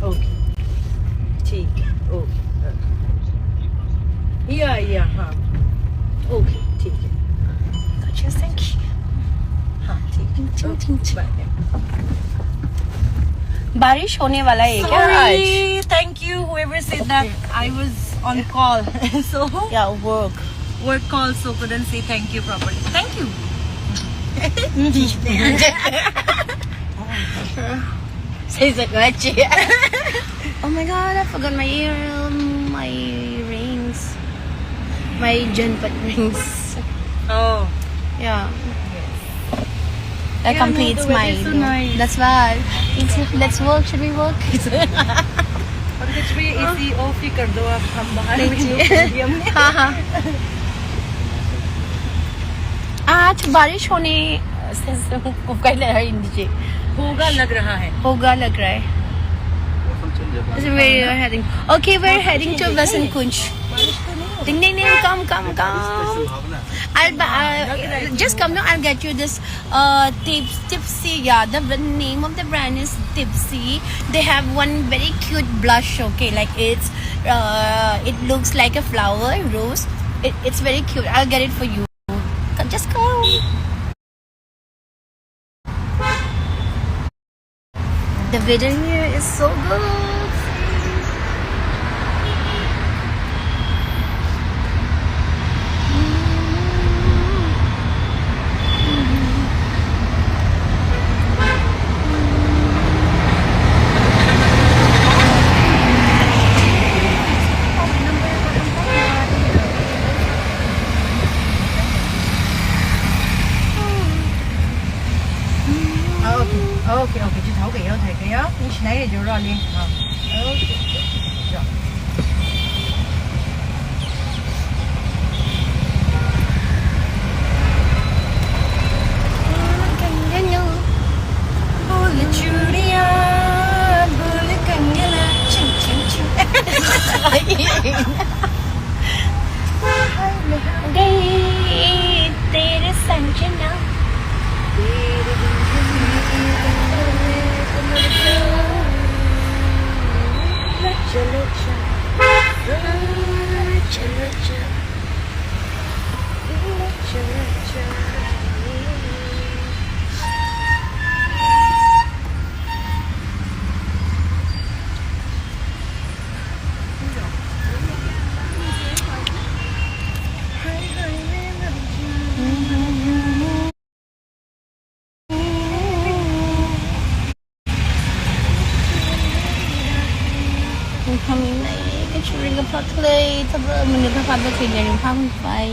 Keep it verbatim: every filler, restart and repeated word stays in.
Okay, ठीक है, okay. या, या, हाँ, ओके, ठीक है। Gotcha, thank you. हाँ, ठीक है। Ting, ting, ting, ting. Bye. बारिश होने वाला है क्या आज? Sorry, thank you, whoever said that. I was on call. So, yeah, work. Work call, so couldn't say thank you properly. Thank you. Say so much. Oh my God, I forgot my ear, my rings, my Janpat rings. Oh. Yeah. That, yeah, no, completes the weather my is so look. Nice. That's why. Let's work. Should we work? और कुछ भी AC of ही कर दो आप, हम बाहर नहीं भी चाहिए। हाँ, हाँ। आज बारिश होने से, से, को कह ले रहा है हिंदी से। होगा लग रहा है। होगा लग रहा है। This is where you're heading. Okay, we're heading to Vasant Kunj. बारिश तो नहीं होगा। Ding, ding, ding, come, come, come. I'll, uh, just come now, I'll get you this, uh, tips, Tipsy, yeah, the br-, name of the brand is Tipsy. They have one very cute blush, okay, like, it's, uh, it looks like a flower, rose. It, it's very cute. I'll get it for you. Just come. The weather here is so good. Okay, okay, okay. Chị tháo cái áo thầy cái áo, chị này để cho rồi đi. Ờ. Okay. Rồi. गई तेरे संजना। ꯐꯝꯃꯤꯟꯅꯩ꯫ ꯀꯆꯧꯔꯤꯒ ꯐꯛꯂꯩ꯫ ꯊꯕꯛ ꯑꯃꯅ ꯐꯕ ꯊꯦꯡꯅꯔꯤ farm ꯄꯥꯏ꯫